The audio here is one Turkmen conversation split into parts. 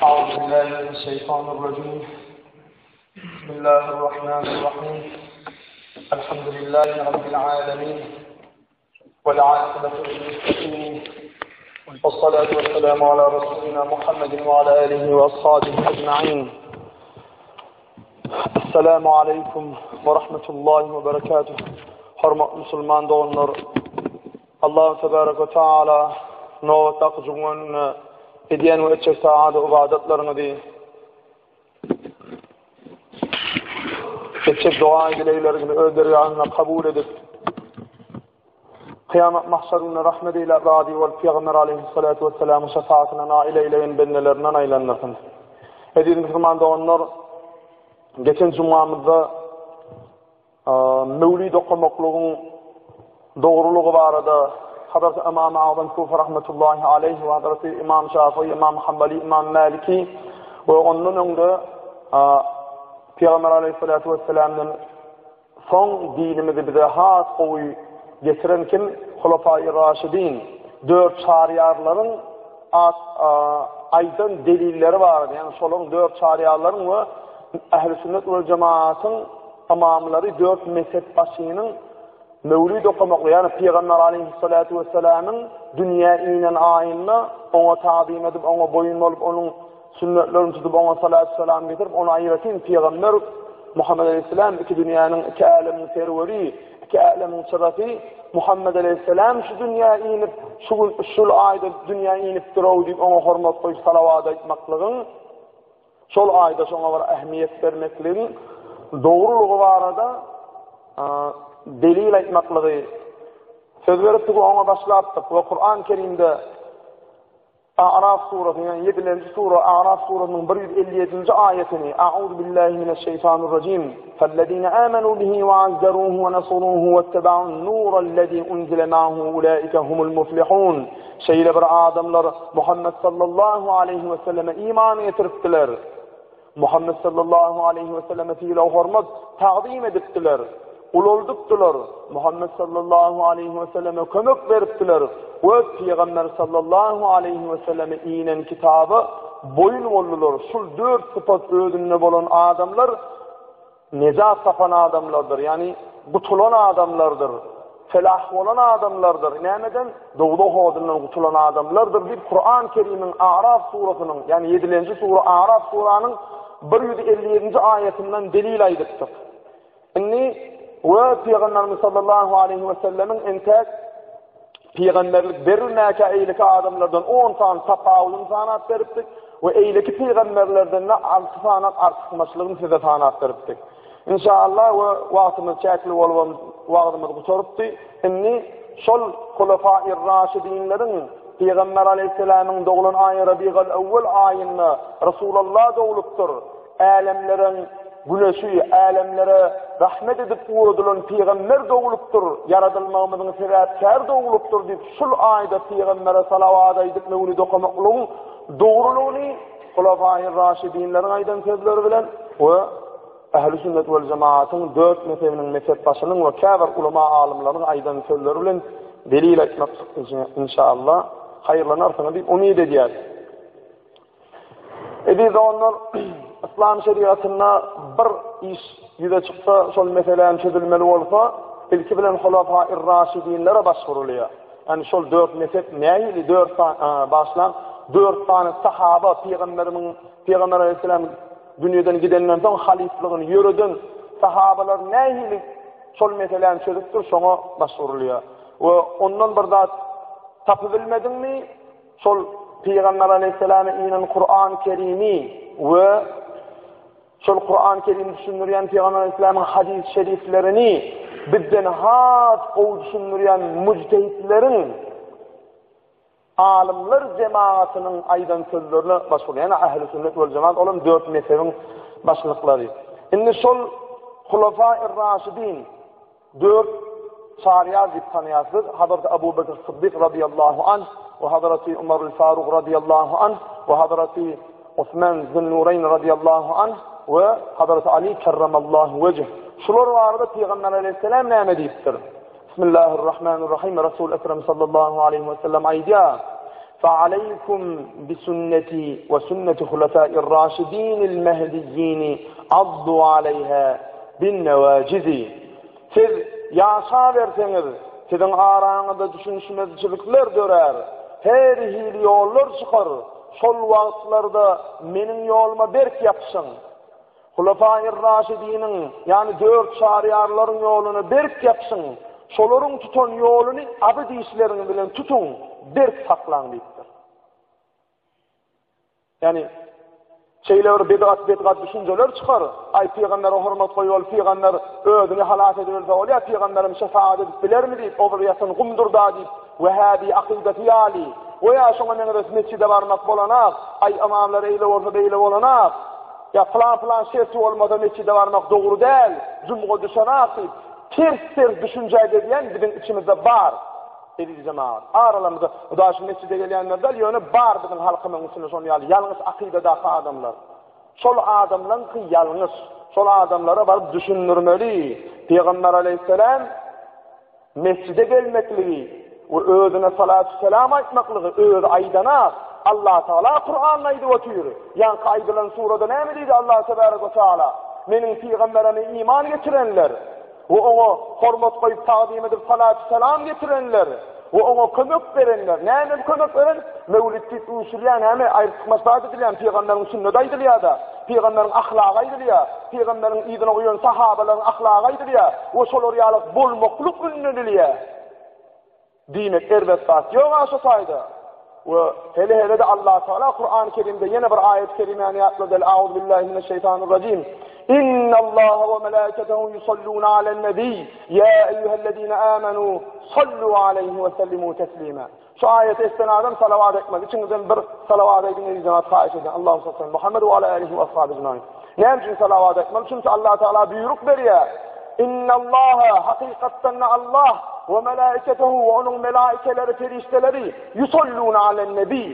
أعوذ بالله من الشيطان الرجيم بسم الله الرحمن الرحيم الحمد لله رب العالمين والعاقبة للمتقين والصلاة والسلام على رسولنا محمد وعلى آله وأصحابه أجمعين السلام عليكم ورحمة الله وبركاته Hormatly musulman doganlar, Allah tebarek we taala nobatdaky juma gününe edýän we etjek taat ybadatlaryňyzy etjek doga dilegleriňizi öz dergahynda kabul edip, Kyýamat mahşar gününe rahmet eýläp razy bolup Pygamber aleýhissalatu wessalamyň şefaatyna nail eýlegen bendelerinden aýlandyrsyn. Eziz musulman doganlar, geçen jumamyzda Mewlid okamaklygyň dogrulygy barada Hazreti Ymam Agzam Kufa rahmetullahi aleýhi we Hazreti Ymam Şafy, Ymam Hanbali, Ymam Maliki we ondan öňde Pygamber aleýhissalatu wesselamdan soň dinimizi bize has gowy getiren kim? Hulafai Raşidin, dört çaryýarlaryň at aýdan delilleri barada, ýagny şolaryň dört çaryýarlaryň we Ähli sünnet we jemaatyň ymamlary dört mezhep başynyň mewlid okamaklygy, ýagny Pygamber aleýhissalatu wessalamyň dünýä inen aýynda oňa tazym edip, oňa boýun bolup, onuň sünnetlerini tutup, oňa salatu salam getirip, ony aýratyn pygamber Muhammet aleýhissalam iki dünýäniň, iki älemiň serweri, iki älemiň çyrasy Muhammet aleýhissalam şu dünýä inip, şu gün, şul aýda dünýä inipdir-ow diýip oňa hormat goýup salawat aýtmaklygyň Şol aýda şoňa bir ähmiýet bermekligiň dogrulygy barada delil aýtmaklygy söz beripdik we oňa başlapdyk we Kur'an Kerimde A'raf surasy, ýagny 7-nji sura A'raf surasynyň 157-nji aýatyny A'udhu billahi mineşşeýtanirrajim Fellezine amenu bihi we azzaruhu we nasaruhu wettaba'un nurellezî unzile ma'ahu ulaika humul muflihun Şeýle bir adamlar Muhammet sallallahu aleýhi we selleme iman getiripdiler. Muhammet sallallahu aleýhi we selleme sylag-hormat, tagzym edipdiler. Ulaldypdylar. Muhammet sallallahu aleýhi we selleme kömek beripdiler we Pygamber sallallahu aleýhi we selleme inen kitaba boýun boldular. Şul dört sypat özünde bolan adamlar Nejat tapan adamlardyr, ýagny gutulan adamlardyr, felah bolan adamlardyr. Nämeden? Dowzah odundan gutulan adamlardyr diýip Kur'an Kerimiň A'raf surasynyň, ýagny 7-nji sura A'raf suranyň 157-nji aýatyndan delil aýdypdyk. Indi we Pygamberimiz sallallahu aleyhi we sellemiň entäk Pygamberlik berilmäkä eýleki adamlardan on sany tapawudyny sanap beripdik we eýleki pygamberlerden-de alty sany artykmaçlygyny size sanap beripdik. Inşaallah we wagtymyz çäkli bolubam wagtymyz gutarypdy. Indi şol Hulefai-Raşidinleriň Pygamber aleýhissalamyň doglan aýy Rabigal-Ewwel aýynda Resulallah doglupdyr. Älemleriň güneşi, älemlere rahmet edip ugradylan pygamber doglupdyr, ýaradylmagymyzyň sebäpkäri doglupdyr diýip, şul aýda pygambere salawat aýdyp mewlid okamaklygyň dogrulygyny Hulafaýy-Raşidinleriň aýdan sözleri bilen we Ähli sünnet wel jemaatyň dört mezhebiniň mezhepbaşynyň we käbir ulama alymlaryň aýdan sözleri bilen delil aýtmak inşallah haýyrlanarsyňyz diýip umyt edýäris. Eziz doganlar, yslam şerigatynda bir iş ýüze çyksa, şol meseläni çözülmeli bolsa, ilki bilen Hulafair-Raşidinlere başvurulýar. Ýani şol dört mezhep nähili dört sany başlan, dört sany sahaba pygamberimiň pygamber aleyhisselam dünýeden gidenden soň halyflygyny ýöreden sahabalar nähili şol meseläni çözüpdir, şoňa başvurulýar. We ondan bir zat tapybilmediňmi? Şol Pygamber aleýhissalama inen Kuran Kerimi we şol Kuran Kerimi düşündirýän Pygamber aleýhissalamyň hadys şeriflerini bizden has gowy düşündirýän mujtehitleriň alymlar jemagatynyň aýdan sözlerine baş urýan ähli sünnet we jemaat olam dört mezhebiň başlyklary. Indi şol Hulafa-ir-Raşidin Dört çaryýar diýip tanaýarsyz, Hazreti Abu Bekr Syddyk radyýallahu anh we Hazreti Umarul Faruk radyýallahu anh we Hazreti Osman Zünnurayn radyýallahu anh we Hazreti Ali kerramallahu wejh. Şular barada Pygamber aleýhissalam näme diýipdir? Bismillahirrahmanirrahim. Rasul Ekrem sallallahu aleýhi we sellem aýdýar. Fa'aleýkum bi sünneti we sünneti hulefâir râşidînil mehdiyîni addu aleýhâ bin newajizi. Siz ýaşaberseňiz, siziň araňyzda düşünişmezçilikler dörär, her hili ýollar çykar, şol wagtlarda meniň ýoluma berk ýapyşyň. Hulafaýy-Raşidiniň, ýagny dört çaryýarlaryň ýoluna berk ýapyşyň, şolaryň tutan ýoluny azy dişleriňiz bilen tutuň, berk saklaň diýipdir. Ýagny şeýle bir bidgat bidgat düşünjeler çykar. Aý pygambere hormat goý ol pygamber özüni halas edibilse bolýar, pygamberim şefaat edip bilermi diýip, o bir ýatan gumdur da diýip, Wehhabi akydasy ýaly, we ýa şoňa meňzeş mesjide barmak bolanak, aý ymamlar eýle bolsa beýle bolanak. Ýa pylan-pylan şerti bolmasa mesjide barmak dogry däl, jumga düşenak diýip, ters-ters düşünjä gezýän biziň içimizde bar. Eziz jemagat, aralarymyzda Hudaý şu mesjide gelýänler däl, ýöne bar biziň halkymyzyň içinde şonuň ýaly ýalňyş akydadaky adamlar. Şol adamlaňky ýalňyş. Şol adamlara baryp düşündirmeli. Pygamber aleýhissalam Mesjide gelmekligi we özüne salatu-selam aýtmaklygy özi aýdanak, Allatagala Kuranda aýdyp otyr. Ýaňky aýdylan surada näme diýdi Allah tebarek we taala? Meniň pygamberime iman getirenler we oňa hormat goýup tagzym edip salatu-selam getirenler we oňa kömek berenler. Näme kömek beren? Mewlid diýip üýşülýär, näme aýryp-çykmaz zat edilýär, pygamberiň sünneti aýdylýar-da. Pygamberiň ahlagy aýdylýar, pygamberiň yzyna uýan sahabalaryň ahlagy aýdylýar we şolar ýaly bolmaklyk ündenilýär. Diýmek erbet zat ýok-a şu taýda. We hele-hele-de Allah Tagala Kurany Kerimde ýene bir aýat-y kerimäni ýatlady, Auzu billahi mineşşeýtanirrajim. Innallaha we melaiketehu yusalluna alen-nebi, ýa eýýuhellezine amenu sallu aleýhi we sellimu teslima. Şu aýaty eşden adam salawat aýtmaz. Içiňizden bir salawat aýdyň eziz jemaat haýyş edýän. Allahu salli Muhammed we ala alihi we ashabi ecmaîn. Näme üçin salawat aýtmaly? Çünki Allah Taala buýruk berýär. Innallaha hakykatdan Allah we melaiketehu we onuň melaikeleri perişdeleri yusalluna alen nebi.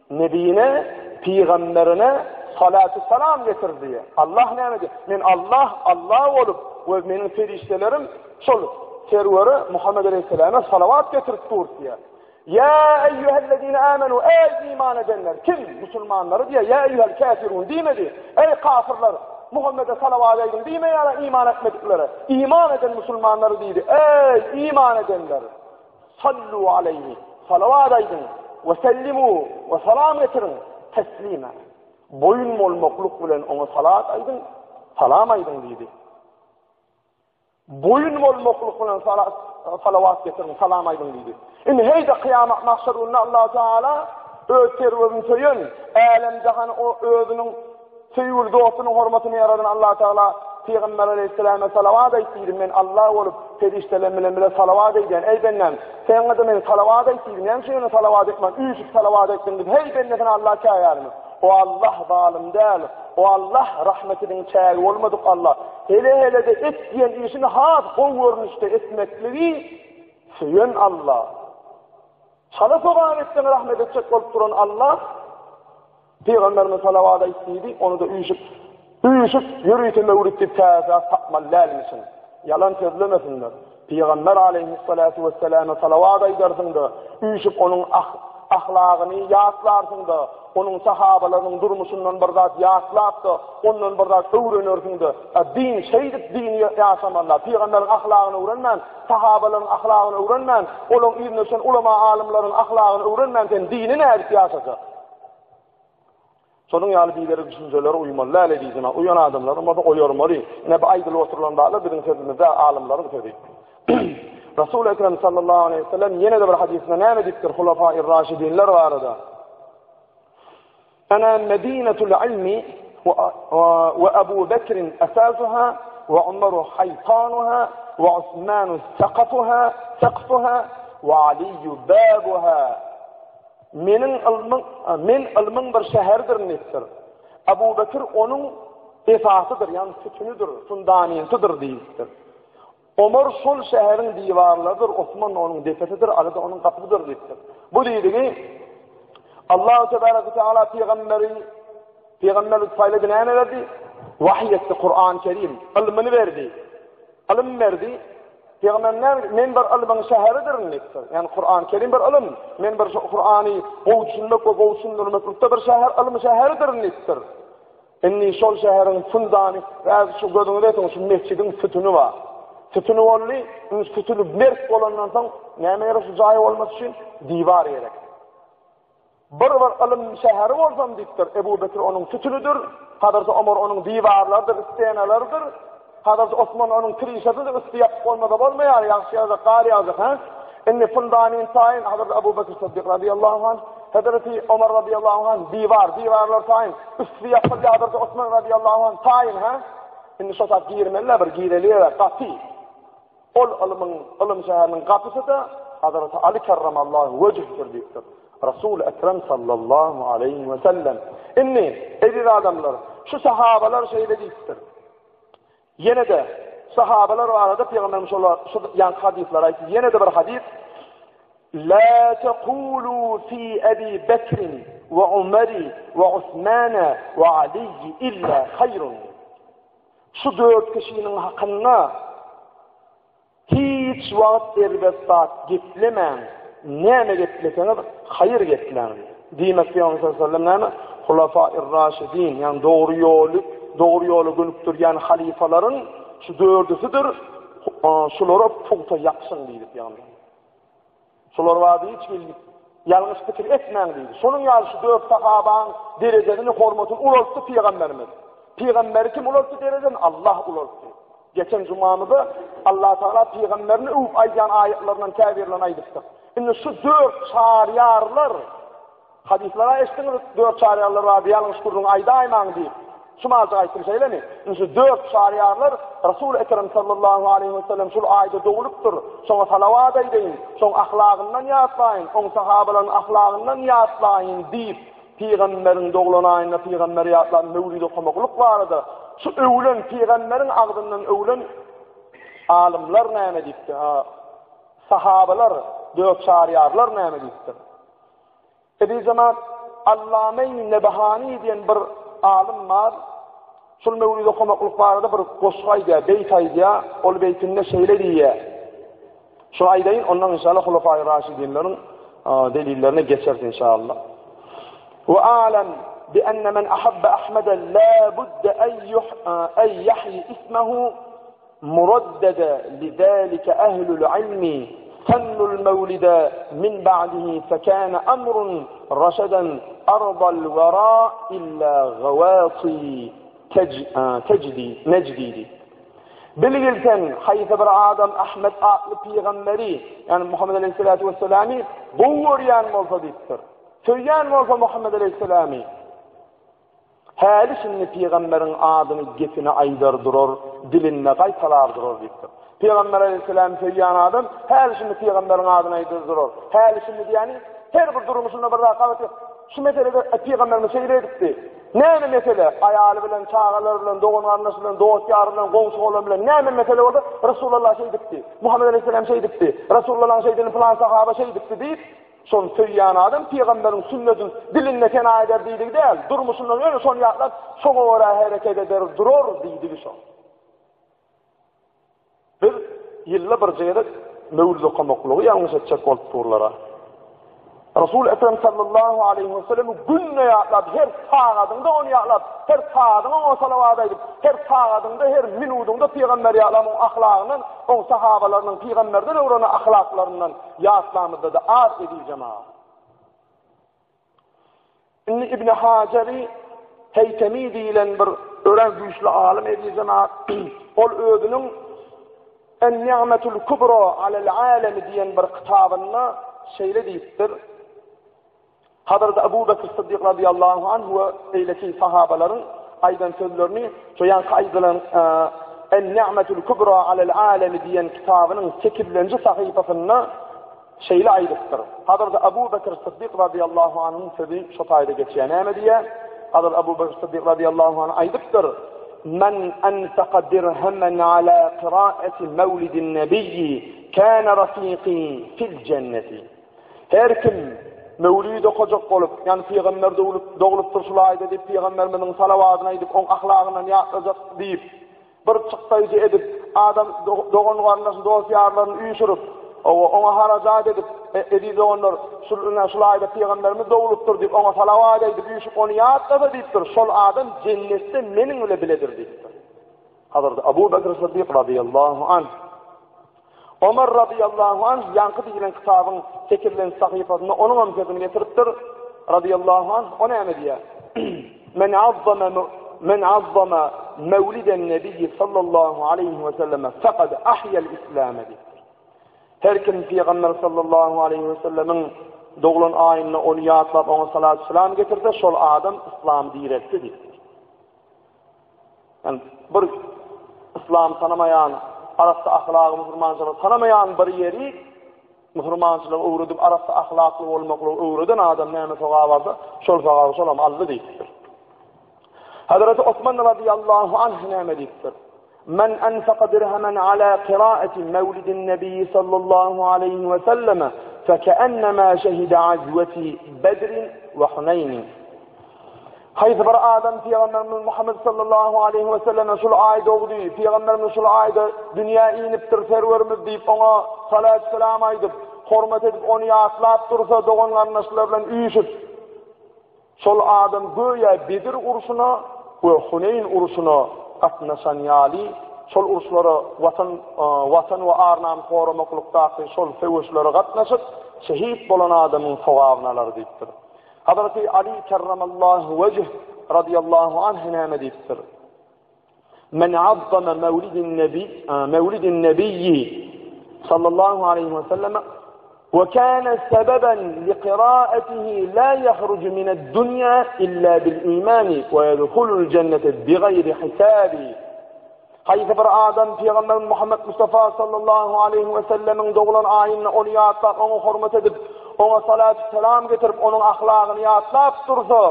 Nebine, pygamberine salatu salam getir diýýär. Allah näme diýýär? Men Allah, Allah bolup we meniň perişdelerim şol serwere Muhammed aleyhissalama salawat getirip dur diýýär. Ýa eýýuhellezine amenu, eý iman edenler, kim? Musulmanlary diýýär. Ýa eýýuhel kafirun diýmedi. Eý kafirler, Muhammede salawat aýdyň diýmeýär iman etmediklere. Iman eden musulmanlary diýdi. Eý iman edenler! Sallu aleýhi, salawat aýdyň, we sellimu, we salam getiriň, teslima. Boýun bolmaklyk bilen oňa salat aýdyň, salam aýdyň diýdi. Boýun bolmaklyk bilen salat, salawat getiriň, salam aýdyň diýdi. Indi heýde kyýamat mahşer gününde Allah Teala öz serwerini söýen, älem jahany o özüniň Söýgüli dostunyň hormatyna ýaradan Allah Tagala Pygamber aleýhissalama salawat aýt diýdi, men Allah bolup, perişdelerim bilen bile salawat aýdýan, eý bendäm, sen-de men salawat aýt diýdi, näme üçin ýöne salawat aýtman, üýşüp salawat aýtdyň diýip, heý bendesine Allah käýärmi? O Allah zalym däl, o Allah rahmetiniň çägi bolmadyk Allah, hele-hele-de et diýen işini has gowy görnüşde etmekligi söýen Allah. Çala sogap etseň rahmet etjek bolup duran Allah, Pygamberimiz salawat aýt diýdi, ony-da üýşüp, üýşüp ýörite möwrit diýip täze zat tapmaly dälmişin. Ýalan sözlemesinler. Pygamber aleýhissalatu wesselama salawat aýdarsyň-da, üýşüp onuň ah, ahlagyny ýatlarsyň-da, onuň sahabalarynyň durmuşyndan bir zat ýatlap-da, ondan bir zat öwrenersiň-de, a din şeýdip dini ýaşamaly. Pygamberiň ahlagyny öwrenmän, sahabalaryň ahlagyny öwrenmän, olaryň yzyna düşen ulama alymlaryň ahlagyny öwrenmän sen dini nädip ýaşajak? Şonuň ýaly biderek düşünjelere uýmaly däl eziz jemaat. Uýan adamlar bolsa oýarmaly. Ine bu aýdylyp oturylan zatlar biziň sözümiz däl, alymlaryň sözi. Resul Ekrem sallallahu aleyhi ve sellem ýene-de bir hadysynda näme diýipdir Hulafai Raşidinler barada? Ana Medinetul ilmi we Abu Bekr esasuha we Umar haytanuha we Osman saqafuha saqfuha we Ali babuha Meniň ylmyň, men ylmyň bir şäheridirin diýipdir. Abu Bekir onuň esasydyr, ýagny sütünidir, fundamentidir diýipdir. Omar şol şäheriň diwarlarydyr, Osman onuň depesidir, Aly-da onuň gapysydyr diýipdir. Bu diýdigi Allahu tebaraka we taala pygamberi pygamber saýlady näme berdi? Wahyý etdi Kur'an-Kerim, ylmyny berdi. Ylym berdi. Pygamber näme men bir ylmyň şäheridirin diýipdir. Ýani Kur'an Kerim bir ylym. Men bir şu Kur'any gowy düşünmek we gowy düşündirmeklikde bir şäher, ylym şäheridirin diýipdir. Indi şol şäheriň fundamy, häzir şu gözüňize etiň, şu mesjidiň sütüni bar. Sütüni boldy, indi sütüni berk bolandan soň näme gerek şu jaý bolmasy üçin? Diwar gerek. Bir bir ylym şäheri bolsam diýipdir, Ebu Bekir onuň sütünidir, Hazreti Omar onuň diwarlarydyr, stenalarydyr, Hazreti Osman onuň krişasydyr, üsti ýapyk bolmasa bolmaýar, ýagyş ýagjak, gar ýagjak, hä? Indi fundament taýyn, Hazreti Ebu Bekir Syddyk razyýallahu anh, Hazreti Omar razyýallahu anh, diwar, diwarlar taýyn, üsti ýapyldy, Hazreti Osman razyýallahu anh taýyn, hä? Indi şo zat girmeli-dä, bir gireli ýere, gapy. Ol ylmyň, ylym şäheriniň gapysy-da Hazreti Aly kerremallahu wejhdir diýipdir. Resul Ekrem sallallahu aleýhi we sellem. Indi, eziz adamlar, şu sahabalar şeýle diýipdir. Ýene-de sahabalar barada Pygamberimiz şolar şu ýaňky hadyslary aýtdy. Ýene-de bir hadys La taqulu fi Abi Bekr we Umar we Usman we Ali illa haýrun. Şu dört kişiniň hakynda hiç wagt erbet zat geplemäň, näme gepleseňiz haýyr gepläň. Diýmek Pygamber sallallahu aleyhi ve sellem näme? Hulafair-Raşidin, ýagny dogry ýoly, dogry ýola gönükdirýän halyfalaryň şu dördüsidir. Şulara pugta ýapyşyň diýdi Pygamber. Şular barada hiç hili ýalňyş pikir etmäň diýdi. Şonuň ýaly şu dört sahabaň derejesini, hormatyny ulaltdy pygamberimiz. Pygamberi kim ulaltdy derejesini? Allah ulaltdy. Geçen jumamyzda Allah Tagala pygamberini öwüp aýdýan aýatlaryndan käbirlerini aýdypdyk. Indi şu dört çaryýarlar Hadyslara eşitdiňiz, dört çaryýarlar barada ýalňyş gürrüň aýdaýmaň diýip. Şu maljyk aýtdym şeýlemi? Indi şu dört çaryýarlar Resul Ekrem sallallahu aleýhi we sellem şul aýda doglupdyr. Şoňa salawat aýdaýyn, şoň ahlagyndan ýatlaýyn, oň sahabalarynyň ahlagyndan ýatlaýyn diýip, pygamberiň doglan aýynda pygamberi ýatlap mewlid okamaklyk barada şu öwlen pygamberiň agzyndan öwlen alymlar näme diýipdir? Sahabalar, dört çaryýarlar näme diýipdir? Eziz jemaat, Allameý Nebehani diýen bir alym bar. Şul mewlid okamaklyk barada bir goşgy aýdýar, beýt aýdýar. Ol beýtinde şeýle diýýär. Şuny aýdaýyn, ondan inşallah Hulafaýy Raşidinleriň delillerine geçeris inşallah. Wa alam bi enne men ahabba Ahmede la budde en yahyi ismehu Muraddede lidalike ehlul ilmi sennul mewlide min ba'dihi fekâne emrun raşeden ardal werâ illa gawâti tejdi necdidi. Bilgil sen, haýsy bir adam Ahmet atly pygamberi, ýagny Muhammet aleyhissalatu vesselamy gowy görýän bolsa diýipdir. Söýýän bolsa Muhammet aleyhissalamy Häli-şindi pygamberiň adyny gepine aýdar durar, dilinde gaýtalar durar diýipdir. Pygamber aleyhissalamy söýýän adam häli-şindi pygamberiň adyny aýdar durar. Häli-şindi diýýäni her bir durmuşynda bir zat gabat Şu meselede pygamberimiz şeýle edipdi. Näme mesele? Aýaly bilen, çagalary bilen, dogan-garyndaşy bilen, dost-ýary bilen, goňşy-golam bilen näme mesele bolsa, Resulullah şeýdipdi. Muhammet aleyhissalam şeýdipdi. Resulullahyň şeýdeni pylan sahaba şeýdipdi diýip, Şony söýýän adam pygamberiň sünnetini dilinde sena eder diýdigi däl, durmuşyndan ýöne şony ýatlap, şoňa görä hereket eder durar diýdigi şo. Biz ýylda birje gezek mewlid okamaklygy ýalňyş etjek bolup durlara. Resul Ekrem sallallahu aleyhi ve sellem günde ýatlap, her sagadyňda ony ýatlap, her sagadyňda oňa salawat aýdyp, her sagadyňda, her minudyňda pygamberi ýatlap, oň ahlagyndan, oň sahabalarynyň pygamberden öwrenen ahlaklaryndan Ýatlamyzda-da az eziz jemagat. Indi Ibn Hajary Heýtemi diýlen bir örän güýçli alym eziz jemagat. Ol özüniň En-Ni'metul Kubra alel alemi diýen bir kitabynda şeýle diýipdir. Hazreti Ebu Bekr Syddyk razyýallahu anh we beýleki sahabalaryň aýdan sözlerini şu ýaňky aýdylan En-Ni'metul Kubra alel alemi diýen kitabynyň sekizlenji sahypasynda şeýle aýdypdyr. Hazreti Ebu Bekr Syddyk razyýallahu anhyň sözi şu taýda geçýär. Näme diýýär? Hazreti Ebu Bekr Syddyk razyýallahu anh aýdypdyr: Men enfaka dirhemen ala qiraati mewlidin nebiyyi kana rafiqi fil cenneti. Her kim Mewlid okajak bolup, ýagny pygamber doglup, doglupdyr şul aýda diýip, pygamberimiziň salawadyny aýdyp, oň ahlagyndan ýatlajak diýip, Bir çykdaýjy edip, adam dogan-garyndaşyny, dost-ýarlaryny üýşürip, owa, oňa harajat edip, e, eziz doganlar, şul ine şul aýda pygamberimiz doglupdyr diýip, oňa salawat aýdyp, üýşüp ony ýatlasa diýipdir, şol adam jennetde meniň bile biledir diýipdir. Hazreti Abu Bekr Siddik radiyallahu anh. Omar radiyallahu anh ýaňky diýilen kitabyň 8-nji sahypasynda onuň hem sözüni getiripdir. Radiyallahu anh o näme diýýär? Men azzama men azzama mewliden nebiyyi sallallahu aleyhi ve selleme fekad ahya'l islam diýipdir. Her kim pygamber sallallahu aleyhi ve sellemiň doglan aýynda ony ýatlap oňa salat selam getirse, şol adam yslam direltdi diýipdir. Yani bir yslam tanamaýan, arassa ahlagy musulmançylygy tanamaýan bir ýeri musulmançylygy öwredip arassa ahlakly bolmaklygy öwreden adam näme sogap alsa, şol sogaby şol hem aldy diýipdir. Hazreti Osman radiyallahu anh näme diýipdir? Men anfaqa dirhaman ala qiraati mawlidin nabiy sallallahu alayhi we sellem fekennema şehide azwati Bedr we Hunayn. Haýsy bir adam Pygamberimiz Muhammed sallallahu aleyhi we selleme şul aý dogdy, Pygamberimiz şul aýda dünýä inipdir serwerimiz diýip oňa salat selam aýdyp, hormat edip ony ýatlap dursa dogan garyndaşlar bilen üýşüp, şol adam göýä Bedir urşuna we Huneýn urşuna gatnaşan ýaly, şol uruşlara watan watan we ar-namys goramaklykdaky şol söweşlere gatnaşyp, şehit bolan adamyň sogabyny alar diýipdir. Hazreti Ali kerramallahu wejh radiyallahu anh näme diýipdir? Men azzama mewlidin nebi mewlidin nebiyyi sallallahu aleyhi ve sellem ve kana sebeben li qiraatihi la yahrucu min ad-dunya illa bil iman ve yedhulul cennete bighayri hisabi. Haýsy bir adam Pygamberimiz Muhammed Mustafa sallallahu aleýhi we sellemiň doglan aýyny ony ýatlap, oňa hormat edip, oňa salat selam getirip, onuň ahlagyny ýatlap dursa,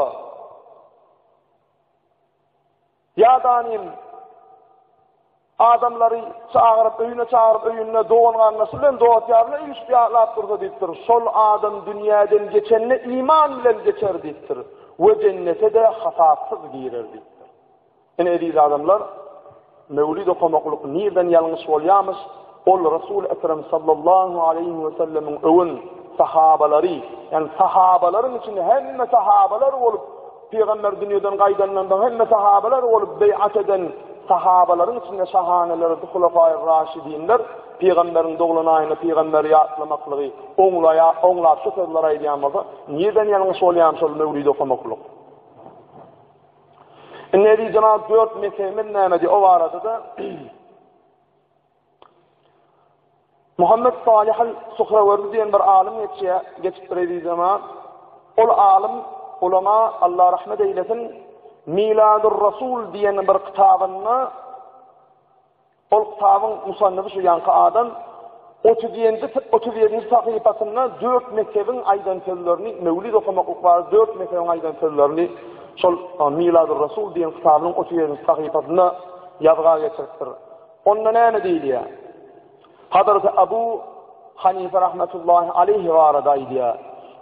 ýadanym adamlary çagyryp, öýüne çagyryp, öýünde dogan-garyndaşy bilen, dost-ýar bilen üýşüp ýatlap dursa diýipdir. Şol adam dünýäden geçende iman bilen geçer diýipdir we jennete-de hasapsyz girer diýipdir. Ine eziz adamlar, Mewlid okamaklyk nirden ýalňyş bolýamyş, ol Resul Ekrem sallallahu aleýhi we sellemiň öwen sahabalary, ýagny sahabalaryň içinde hemme sahabalar bolup, pygamber dünýeden gaýdandan soň hemme sahabalar bolup beýat eden sahabalaryň içinde şahaneleri Hulafai Raşidinler pygamberiň doglan aýyny pygamberi ýatlamaklygy oňlaýa oňlap şu sözleri aýdýan bolsa, nirden ýalňyş bolýamyş ol mewlid okamaklyk? Indi eziz jemaat dört mezhebimiz näme diýip o barada-da Muhammed Salih al-Suhrawerdi diýen bir alym geçýär, geçipdir eziz jemaat. Ol alym, ulama Allah rahmet eýlesin, Miladur Rasul diýen bir kitabynda Ol kitabyň musannyfy şu ýaňky adam 37-nji 37-nji sahypasynda dört mezhebiň aýdan sözlerini, mewlid okamaklyk barada dört mezhebiň aýdan sözlerini şol Miladur Rasul diýen kitabynyň 37-nji sahypasynda ýazga geçiripdir. Onda näme diýilýär? Hazreti Abu Hanife rahmetullahi aleyhi barada aýdýar.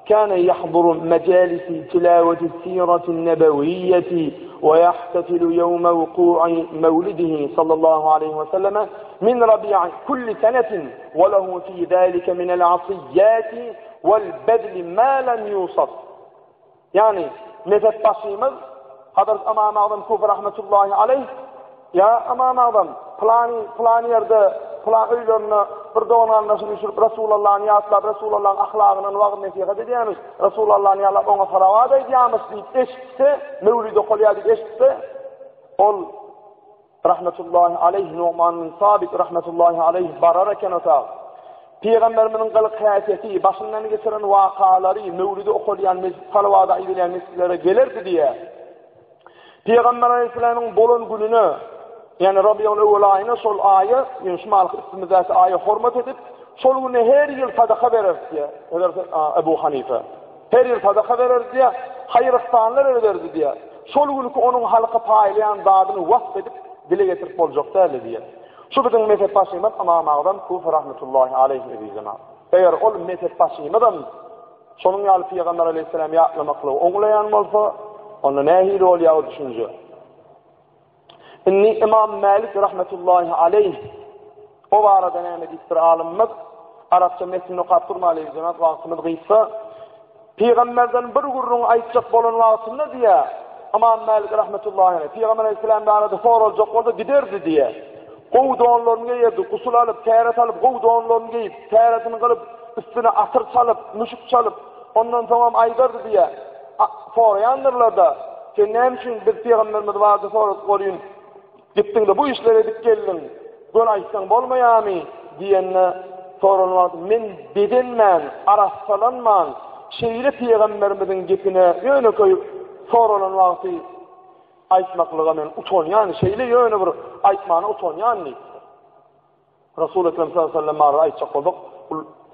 Kana yahduru majalisi tilawati sirati nebewiyyeti we yahtafilu yawma wuku'i mewlidihi sallallahu aleyhi ve selleme min rabi'i kulli senetin ve lehu fi zalika min al-asiyyati wal bedli ma lam yusaf. Ýagny, mezhep başymyz Hazrat Ymam Agzam Kufi rahmetullahi aleýh, Ýa Ymam Agzam, pylany, pylan ýerde, pylan öýlerinde bir dogan-garyndaşyny üýşürip Resulallany ýatlap, Resulallanyň ahlagyndan wagyz-nesihat edýärmiş, Resulallany ýatlap oňa salawat aýdýarmyş diýip eşitse, mewlid okalýar diýip eşitse, ol Rahmetullahi aleýh Nu'man bin Sabit rahmetullahi aleýh barar eken otag. Pygamberimiziň gylyk-häsiýeti, başyndan geçiren wakalary, möwlidi okalýan mesjit, salawat aýdylýan mesjitlere gelerdi diýýär. Pygamber aleyhisselamyň bolan gününe, ýagny Rabiul Ewwel aýyna şol aýa, ýagny şu mahalky üstümizdäki aýa hormat edip, şol güne her ýyl sadaka bereris diýýär. Hezreti Ebu Hanife. Her ýyl sadaka bererdi diýýär, haýyr-yhsanlar ederdi diýýär. Şol günki onuň halka paýlaýan zadyny wasp edip, dile getirip boljak däldi diýýär. Şu biziň mezhepbaşymyz Ymam Agzam Kufi rahmetullahi aleýhi eziz jemagat. Eger ol mezhepbaşymyzam şonuň ýaly Pygamber aleýhissalam ýatlamaklygy oňlaýan bolsa, onda nähili bolýar o düşünje? Indi Imam Mälik rahmetullahi aleýh o barada näme diýipdir alymymyz? Arapça metnini okap durmaly jenap wagtymyz gysga. Pygamberden bir gürrüň aýtjak bolan wagtynda diýä, Ymam Mälik rahmetullahi aleýh, Pygamber aleýhissalam barada soraljak bolsa giderdi diýä. Gowy donlaryny geýerdi, gusul alyp, täret alyp, gowy donlaryny geýip, täretini gylyp, üstüne atyr çalyp, müşük çalyp, ondan soňam aýdardy diýä. Soraýandyrlar-da, sen näme üçin biz pygamberimiz barada soradyk bolýyn, Gitdiňde bu işleri edip geldiň, göni aýtsaň bolmaýarmy? diýende, soran wagty, Men bezenmän, arassalanman, şeýle pygamberimiziň gepine ýönekeý soralan wagty aýtmaklyga men utanýan, şeýle ýöne bir aýtmana utanýan diýipdir. Resul Ekrem sallallahu aleyhi ve sellem barada aýtjak bolsak,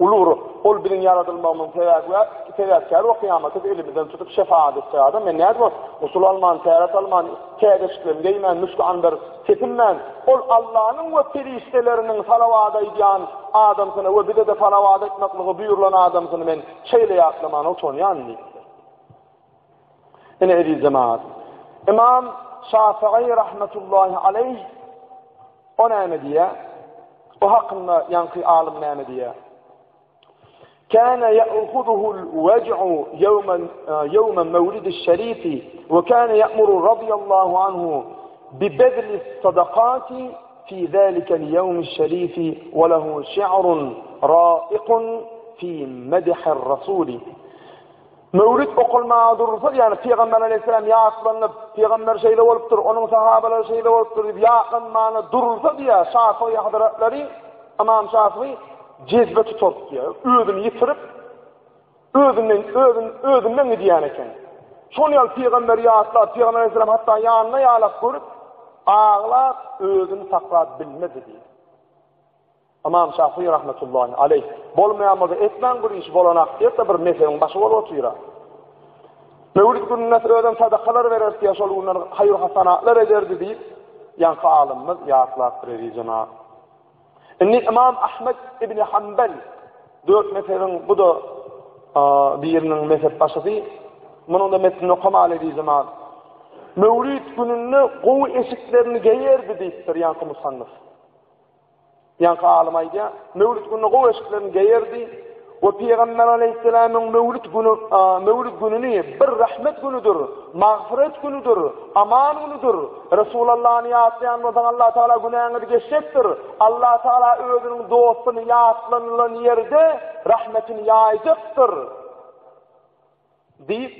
uly bir ol biziň ýaradylmagymyzyň sebäbi sebäpkäri we kyýamatda elimizden tutup şefaat etjek adam. Men nädip ol gusul alman, täret alman, täze eşiklerini geýmän, müşki anber sepinmän, ol Allanyň we perişdeleriniň salawat aýdýan adamsyny we bize-de salawat aýtmaklygy buýrulan adamsyny men şeýle ýatlamana utanýan diýipdir. Ine eziz jemagat. Imam Şafii rahmetullahi aleyh O näme diýýär? O hakynda ýaňky alym näme diýýär? Kana ya'khuduhu al-waj'u yawma yawma mawlid ash-sharif wa kana ya'muru radiyallahu anhu bi badli as-sadaqati fi zalika al-yawm ash-sharif wa lahu shi'run ra'iqun fi madh ar-rasul. Möwrit okalmaga durulsa, ýagny Pygamber aleýhissalam ýatlanyp, Pygamber şeýle bolupdyr, onuň sahabalary şeýle bolupdyr diýip ýatlanmana durulsa diýýär, Şafygy hazratlary, Ymam Şafygy jezbe tutardy diýýär. Özüni ýitirip, özünden özün özünden gidýän eken. Şol ýaly Pygamberi ýatlap, Pygamber aleýhissalam hatda ýanyna ýalak görüp, aglap, özüni saklap bilmedi diýýär. Ymam Şafy rahmetullahi aleýh, Bolmaýan bolsa etmäň bir iş bolanak diýip-de bir mezhebiň başy bolup otyr-a. Möwlit gününde özem sadakalar bererdi diýýär, şol günler haýyr-hasanatlar ederdi diýip, ýaňky alymymyz ýatlapdyr eziz jemagat. Indi Ymam Ahmet ibn Hanbal dört mezhebiň bu-da biriniň mezhep başysy. Munuň-da metnini okamaly eziz jemagat. Möwlit gününde gowy eşiklerini geýerdi diýipdir ýaňky musannyf. Ýaňky alym aýdýar, Möwlit gününe gowy eşiklerini geýerdi we Pygamber aleýhissalamyň möwlit güni, möwlit gününi bir rahmet günüdir, magfyret günüdir, aman günüdir. Resulallany ýatlaýan bolsaň Allah Taala günäňizi geçjekdir. Allah Taala özüniň dostuny ýatlanylan ýerde rahmetini ýaýjakdyr. Diýip,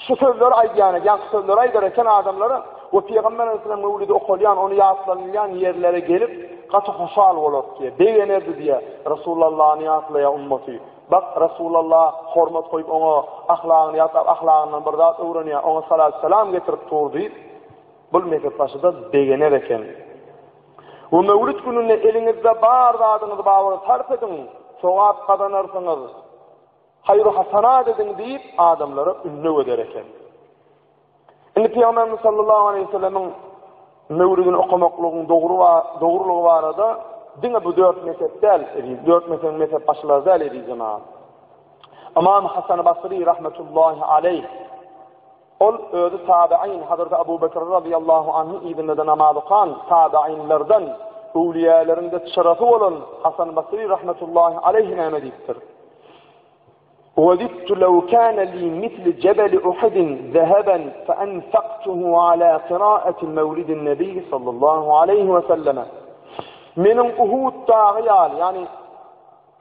şu sözleri aýdýan, ýaňky sözleri aýdar eken adamlara we Pygamber aleyhisselam möwlidi okalýan, ony ýatlanylýan ýerlere gelip, gaty hoşal bolar diýe, begenerdi diýe, Resulallany ýatlaýar ummaty. Bak, Resulalla hormat goýup oňa ahlagyny ýatlap, ahlagyndan bir zat öwrenýär, oňa salat-salam getirip dur diýip, bul mezhepbaşy-da begener eken. We möwlit gününde eliňizde bar zadyňyzy bar sarp ediň, sogap gazanarsyňyz. Haýru-hasanat ediň diýip, adamlara ündew eder eken. Indi Pygamberimiz sallallahu aleýhi we sellemiň möwridini okamaklygyň dogry dogrulygy barada diňe bu dört mezhep däl, eziz, dört mezhebiň mezhep başlary däl, eziz jemagat. Ymam Hasan Basri rahmetullahi aleýh Ol özi tabein, Hazreti Abu Bekr razyýallahu anhyň yzynda-da namaz okan tabeинlerden, öwlüýäleriň-de çyrasy bolan Hasan Basry rahmetullahi aleýhi näme diýipdir? Wedidtu lew kana li misli jebeli Uhudin zeheben fe enfaktuhu ala kiraati mewlidin nebi sallallahu aleýhi we selleme. Meniň Uhud dagy ýaly, ýagny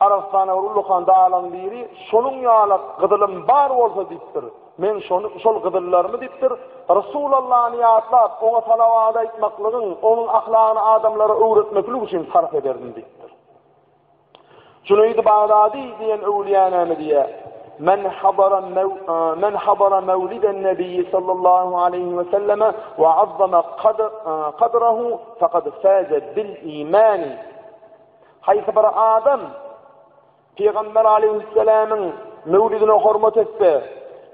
Arabystanda bir ullakan daglaryň biri, şonuň ýaly gyzylym bar bolsa diýipdir. Men şony, şol gyzyllarymy diýipdir, Resulallany ýatlap, oňa salawat aýtmaklygyň, onuň ahlagyny adamlara öwretmeklik üçin sarp ederdim diýipdir. Juneýdi Bagdady diýen öwlüýä näme diýýär? Men habara men habara mewliden nebiyyi sallallahu aleyhi ve selleme ve azzama kadrahu fekad faze bil imani. Haýsy bir adam Pygamber aleýhissalamyň möwlidine hormat etse,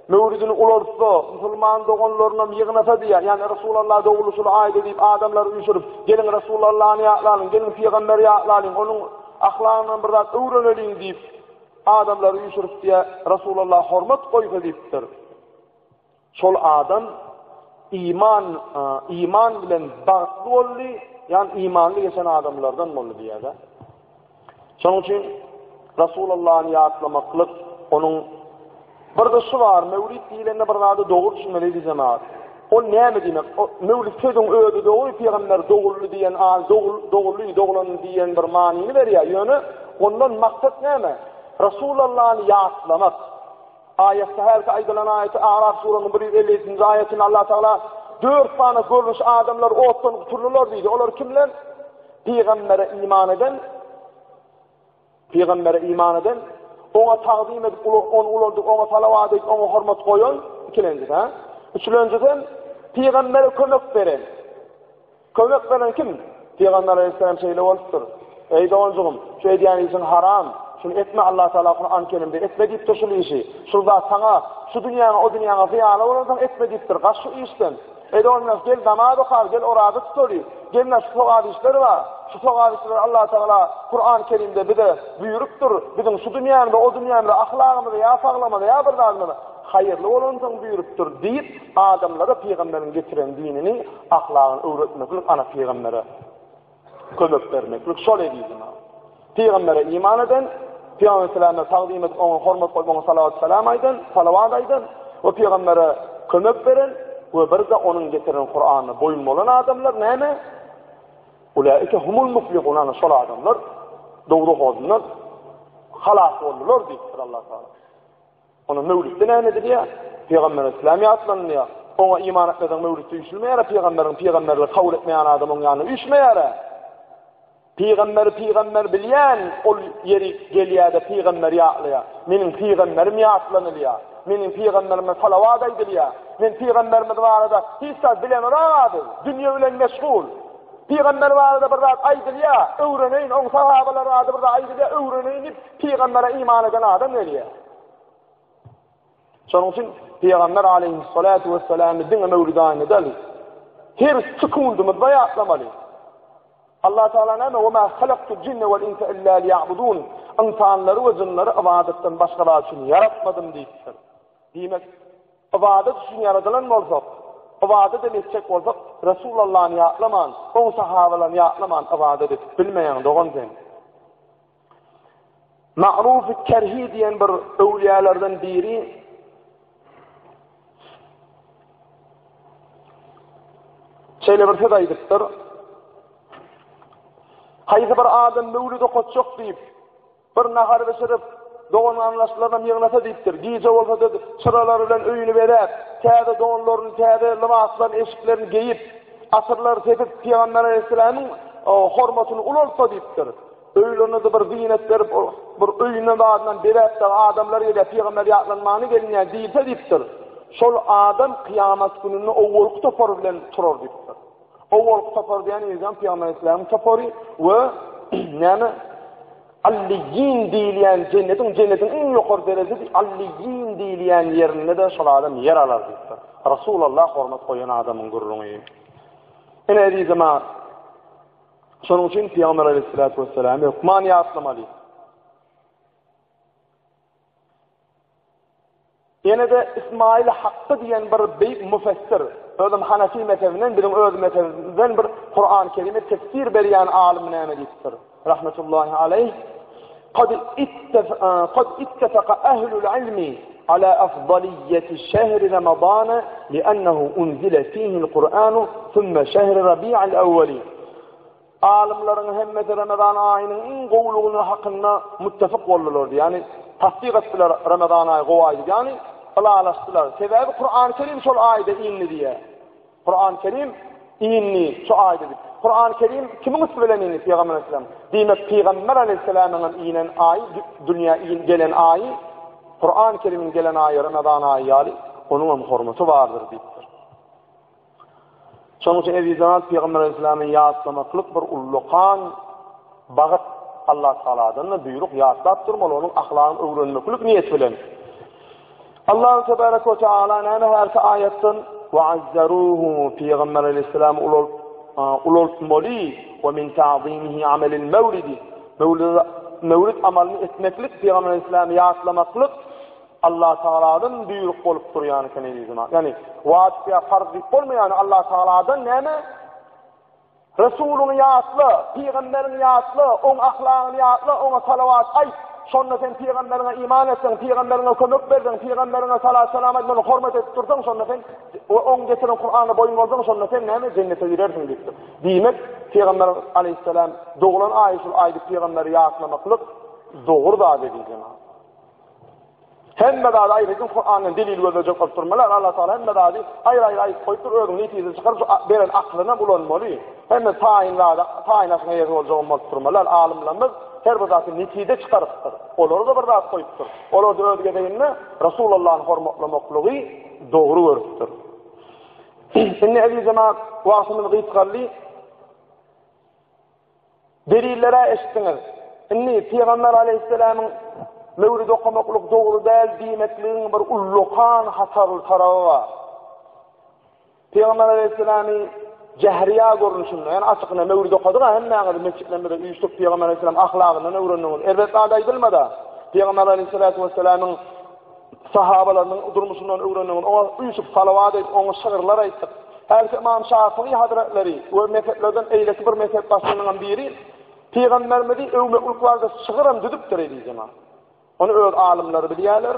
möwlidini ulaltsa, musulman doganlarynam ýygnasa diýýär. Ýagny Resulallah doguldy şul aýda diýip adamlary üýşürip, geliň Resulallany ýatlalyň, geliň pygamberi ýatlalyň, onuň ahlagyndan bir zat öwreneliň diýip adamlary üýşürip diýýär, Resulallah hormat goýsa diýipdir. Şol adam. iman iman bilen bagtly boldy, ýagny imanly geçen adamlardan boldy diýýär-de. Şonuň üçin Rasulullany ýatlamaklyk onuň bir-de şu bar, mewlid diýlende bir zady dogry düşünmeli eziz jemagat. Ol näme diýmek? Mewlid sözüň özi dogry, pygamber doguldy diýen, dogul, doguldy, doglan diýen bir manyny berýär. Ýöne ondan maksat näme? Rasulullany ýatlamak. Aýatda hälki aýdylan aýaty Araf surasynyň 157-nji aýatynda Allah Tagala dört sany görnüş adamlar otdan gutuldylar diýdi. Olar kimler? Pygambere iman eden, Pygambere iman eden, oňa tagzym edip, ony ulaldyp, oňa salawat edip, oňa hormat goýan, ikilenjisi, ha? Üçlenjisi pygambere kömek beren. Kömek beren kim? Pygamber aleyhisselam şeýle bolupdyr. Eý doganjygym, şu edýän işiň haram. Şuny etme Allah Taala Kur'an Kerimde etme diýipdir şul işi. Şul zat saňa şu dünýäňe, o dünýäňe zyýanly bolansoň etme diýipdir. Gaç şu işden. Eý doganlar, gel namaz okal, gel oraza tutaly. Gel şu sogap işler bar. Şu sogap işleri Allah Taala Kur'an Kerimde bize buýrupdyr. Biziň şu dünýämize, o dünýämize, ahlagymyza ýa saglygymyza ýa bir zadymyza haýyrly bolansoň buýrupdyr diýip, adamlara pygamberiň getiren dinini ahlagyny öwretmeklik ana pygambere kömek bermeklik şol ezizim. Pygambere iman eden, Pygamber aleyhissalama tagzym edip oňa hormat goýup oňa salawat salam aýdan, salawat aýdan we pygambere kömek beren we bir-de onuň getiren Kur'anyna boýun bolan adamlar näme? Ulaike humul muflihun ana şol adamlar dowzah odundan halas boldular diýipdir Allah Taala. Onda möwlütde näme edilýär? Pygamber aleyhisselam ýatlanylýar. Oňa iman etmeseň möwlütde üýşülmeýär, pygamberiň pygamberligi kabul etmeýän adam oň ýanyna üýşmeýär. Pygamberi pygamber bilýän ol ýeri gelýär-de pygamberi ýatlaýar. Meniň pygamberim ýatlanylýar. Meniň pygamberime salawat aýdylýar. Men pygamberimiz barada hiç zat bilemok biz. Dünýe bilen meşgul. Pygamber barada bir zat aýdylýar, öwreneýin, oň sahabalary barada bir zat aýdylýar, öwreneýin diýip Pygambere iman eden adam gelýär. Şonuň üçin Pygamber aleyhissalatu vesselamy diňe mewlid aýynda däl, her sekundymyzda ýatlamaly. Allah Teala näme? "Ve ma halaktul jinne vel insa illa liya'budun." Ynsanlary we jynlary ybadatdan başga zat üçin ýaratmadym diýipdir. Diýmek, ybadat üçin ýaradylan bolsak, ybadat hem etjek bolsak, Resulullahny ýatlaman, oň sahabalaryny ýatlaman ybadat edip bilmeýäň dogan sen. Ma'ruf Kerhi diýen bir öwliýalardan biri şeýle bir söz aýdypdyr. Haýsy bir adam mewlid okatjak diýip, bir nahar bişirip, dogan-garyndaşlaryny ýygnasa diýipdir. Gije bolsa-da çyralary bilen öýüni bezäp, täze donlaryny, täze lybaslaryny, eşiklerini geýip, atyrlar sepip, Pygamber aleyhisselamyň hormatyny ulaltsa diýipdir. Öýlerine-de bir zyýnat berip, bir öýünden zadyndan bezäp-de adamlar gelýär, pygamber ýatlanmany gelinýär diýilse diýipdir. Şol adam kyýamat gününde owalky topar bilen turar diýipdir. Owalky topar diýen ýerden pygamber aleyhisselamyň topary we näme Alliýin diýilýän jennetiň jennetiň iň ýokary derejesi Alliýin diýilýän ýerinde-de şol adam ýer alar diýipdir. Rasulullah hormat goýan adamyň gürrüňi. Ine eziz jemaat, Şonuň üçin Pygamber aleyhissalatu vesselamy hökman ýatlamaly. Ýene-de Ismail Hakky diýen bir beýik müfessir, özem Hanefi mezhebinden, biziň öz mezhebimizden bir Kur'an-ı Kerime tefsir berýän alym näme diýipdir? Rahmetullahi aleyh. Kad kad ittefaka ahlul ilmi ala afdaliyeti şehri Ramazan li'annahu unzila fihi al-Kur'an thumma şehri Rabi'al awwali. Alymlaryň hemmesi Ramazan aýynyň iň gowulygyny hakynda muttefik boldular diýýär. Ýagny tassyk etdiler Ramazan aýy gowy aý diýip. Ýagny ylalaşdylar. Sebäbi Kur'an-ı Kerim şol aýda indi diýýär. Kur'an-ı Kerim indi şu aýda diýip. Kur'an-ı Kerim kimiň üsti bilen indi? Pygamber aleyhisselam. Diýmek Pygamber aleyhisselamyň hem inen aýy, dünýä gelen aýy, Kur'an-ı Kerimiň gelen aýy Ramazan aýy ýaly, onuň hem hormaty bardyr diýipdir. Şonuň üçin eziz jemaat Pygamber aleyhissalamy ýatlamaklyk bir ullakan bagyt Allah Tagaladan da buýruk ýatlap durmaly, onuň ahlagyny öwrenmeklik niýeti bilen. Allahu tebaraka we taala näme herki aýatdan we azzaruhu Pygamber aleyhissalamy ulaltmaly we min ta'zimihi amelil mewlidi. Mewlid mewlid amalyny etmeklik Pygamber aleyhissalamy ýatlamaklyk. Allah Tagaladan buýruk bolup durýan eken eziz jemaat. Ýagny wajyp ýa farz diýip bolmaýar, Allah Tagaladan näme? Resulyňy ýatla, pygamberiňi ýatla, oň ahlagyny ýatla, oňa salawat aýt. Şonda sen pygamberiňe iman etseň, pygamberiňe kömek berseň, pygamberiňe salat-salam aýtmaly hormat edip dursaň, şonda sen we oň getiren Kur'anyna boýun bolsaň, şonda sen näme jennete girersiň diýipdir. Diýmek, pygamber aleyhisselam doglan aýy şul aýdy pygamberi ýatlamaklyk dogry zat eziz jemaat. Hemme zady aýratyn Kurandan delil gözlejek bolup durmalar. Allah Taala hemme zady aýry-aýry aýdyp goýupdyr, özüň netije çykaryp şu beren aklyny ulanmaly. Hemme taýyn zady, taýyn aşyň eýesi boljagym bolup durmalar. Alymlarymyz her bir zatdan netije çykarypdyr. Olara-da bir zat goýupdyr. Olar-da öz gezeginde Resulullahny hormatlamaklygy dogry görüpdir. Indi eziz jemaat, wagtymyz gysgaldy. Delilleri eşitdiňiz. Indi Pygamber aleýhissalamyň mewlid okamaklyk dogry däl diýmekligiň bir ullakan hatarly taraby bar. Pygamber aleýhissalamy jähriýa görnüşinde, ýagny açykyna mewlid okadyk-a hemmäňiz mesjitlerimizde üýşdük Pygamber aleýhissalam ahlagyndan öwrendiňiz. Erbet zat aýdylmady. Pygamber aleýhissalatu wessalamyň sahabalarynyň durmuşyndan öwrendiňiz. Oňa üýşüp salawat aýdyp, oňa şygyrlar aýtdyk. Hälki Ymam Şafygy hazretleri we mezheplerden eýleki bir mezhep başlygynyňam biri Pygamberimizi öwmeklik barada şygyram düzüpdir eziz jemaat. Ony öz alymlary bilýärler.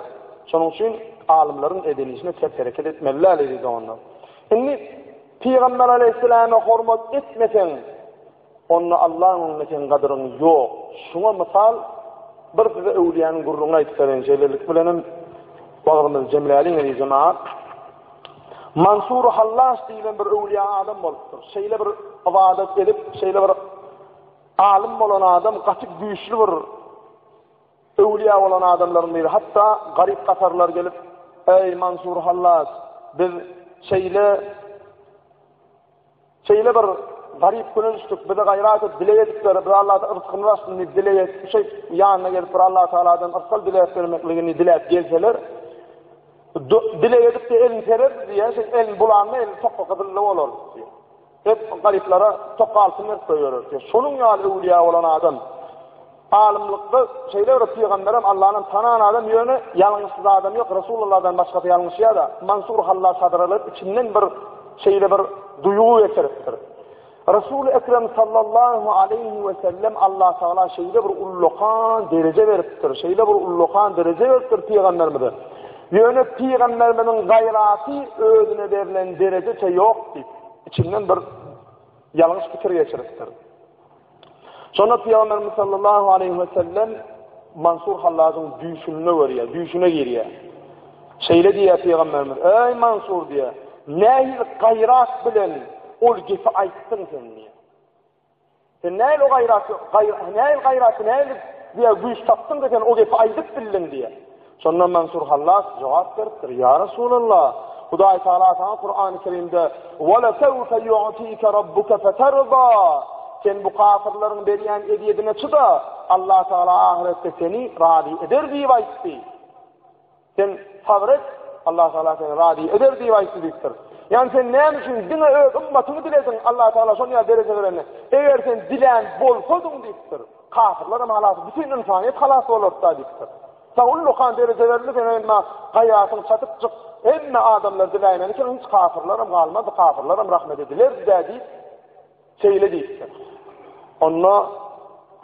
Şonuň üçin alymlaryň eden işine ters hereket etmeli däl eziz doganlar. Indi Pygamber aleýhissalama hormat etmeseň, Onda Allaň öňünde seň gadyryň ýok. Şuňa mysal bir size öwlüýäniň gürrüňini aýdyp bereýin. Şeýlelik bilenem wagzymyzy jemläliň eziz jemagat. Mansur Hallaş diýlen bir öwlüýä adam bolupdyr. Şeýle bir ybadat edip, şeýle bir alym bolan adam gaty güýçli bir öwlüýä bolan adamlaryň biri. Hatda garyp-gasarlar gelip, Eý Mansur Hallaş, biz şeýle Şeýle bir garyp güne düşdük, bize gaýrat et, dileg edip ber, biz Allahdan yrsgymyzy açsyn diýip dileg edip, şeýdip ýanyna gelip bir Allah Tagaladan yrsgal diläp bermekligini diläp gelseler, dileg edip-de elini sererdi diýýär, şeýdip elini bulanda eli tokga gyzylly bolardy diýýär. Hep garyplara tokga altyn berip goýbererdi diýýär. Şonuň ýaly öwlüýä bolan adam Alymlykda şeýle bir pygamberem Allanam tanan adam ýöne ýalňyşsyz adam ýok Resulullahdan başgasy ýalňyşýada Mansur Hallas hazralar içinden bir şeýle bir duýgy getiripdir. Resul Ekrem sallallahu aleýhi we sellem Allah Taala şeýle bir ullakan dereje beripdir. Şeýle bir ullakan dereje beripdir pygamberimize. Ýöne pygamberimiziň gaýraty özüne berlen derejeçe ýok diýip içinden bir ýalňyş pikir geçiripdir. Şonda Pygamberimiz sallallahu aleýhi we sellem Mansur Hallajyň düýşünde görýär, düýşüne girýär. Şeýle diýýär Pygamberimiz: "Eý Mansur diýýär, nähili gaýrat bilen ol gepi aýtdyň sen diýýär. Sen nähili o gaýrat, nähili gaýrat, nähili diýýär, güýç tapdyň-da sen o gepi aýdyp bildiň diýýär. Şonda Mansur Hallas jogap beripdir, Ýa Resulallah, Hudaý Tagala saňa Kurany Kerimde, Ve lesevfe yu'tike rabbuke feterda, Sen bu kafirleriň berýän ezýedine çyda, Allah Tagala ahyretde seni razy eder diýip aýtdy. Sen sabyr et, Allah Tagala seni razy eder diýip aýtdy diýipdir. Ýagny sen näme üçin diňe öz ymmatyňy dilediň, Allah Tagala şony ýaly dereje berende, eger sen dilän bolsadyň diýipdir. Kafirler hem halas, bütin ynsanyýet halas bolardy-da diýipdir. Saňa ullakan dereje berildi, sen emma gaýratyň çatypjyk, hemme adamlar diläýmeli eken, hiç kafirler hem galmazdy, kafirler hem rahmet edilerdi-dä diýip, şeýle diýipdir. Onda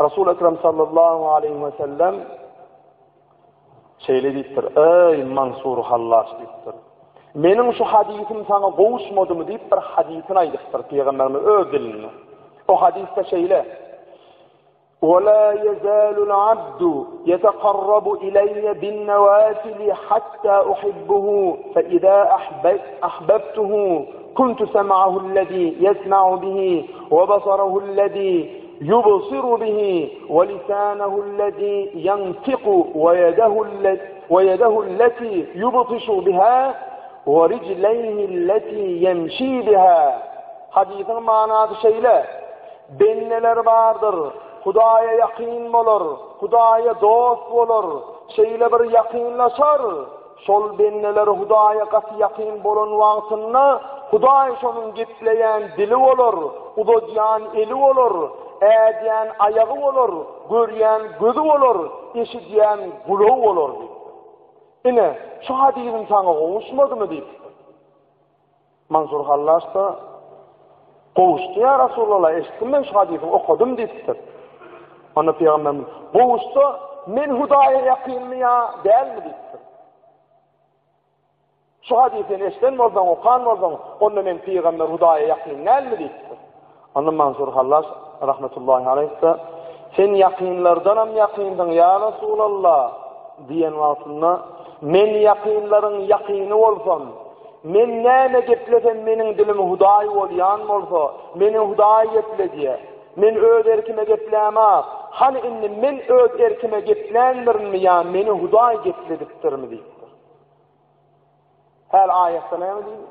Resul Ekrem sallallahu aleýhi we sellem şeýle diýipdir: "Eý Mansur Hallaç diýipdir. Meniň şu hadysym saňa gowuşmadymy diýip bir hadysyny aýdypdyr pygamberimiz öz dilinde. O hadysda şeýle: وَلَا يَزَالُ الْعَبْدُ يَتَقَرَّبُ إِلَيَّ بِالنَّوَافِلِ حَتَّى أُحِبُّهُ فَإِذَا أَحْبَبْتُهُ كُنْتُ سَمْعَهُ الَّذِي يَسْمَعُ بِهِ وَبَصَرَهُ الَّذِي يُبْصِرُ بِهِ وَلِسَانَهُ الَّذِي يَنْطِقُ وَيَدَهُ وَيَدَهُ الَّتِي يُبْطِشُ بِهَا وَرِجْلَيْهِ الَّتِي يَمْشِي بِهَا Hadysyň manasy şeýle, Bendeler bardyr, Hudaýa ýakyn bolar, Hudaýa dost bolar, şeýle bir ýakynlaşar, şol bendeler Hudaýa gaty ýakyn bolan wagtynda Hudaý şonuň gepleýän dili bolar, uzadýan eli bolar, ädýän aýagy bolar, görýän gözi bolar, eşidýän gulagy bolar diýipdir. Ine, şu hadysyň saňa gowuşmadymy diýipdir. Mansur Hallaç-da, Gowuşdy ýa Resulallah, eşitdim men şu hadysyňy, okadym diýipdir. Onda Pygamberimiz, Gowuşsa, men Hudaýa ýakynmy ýa dälmi diýipdir. Şu hadysy sen eşiden bolsaň, okan bolsaň, onda men pygamber Hudaýa ýakyn dälmi diýipdir. Onda Mansur Hallaç rahmetullahi aleýh-de, Sen ýakynlardanam ýakynsyň, ýa Resulallah! diýen wagtynda, Men ýakynlaryň ýakyny bolsam, men näme geplesem meniň dilim Hudaý bolýan bolsa, meni Hudaý gepledýär. Men öz erkime geplämok. Hany indi men öz erkime gepländirinmi ýa meni Hudaý gepledipdirmi diýipdir. Häli aýatda näme diýdi?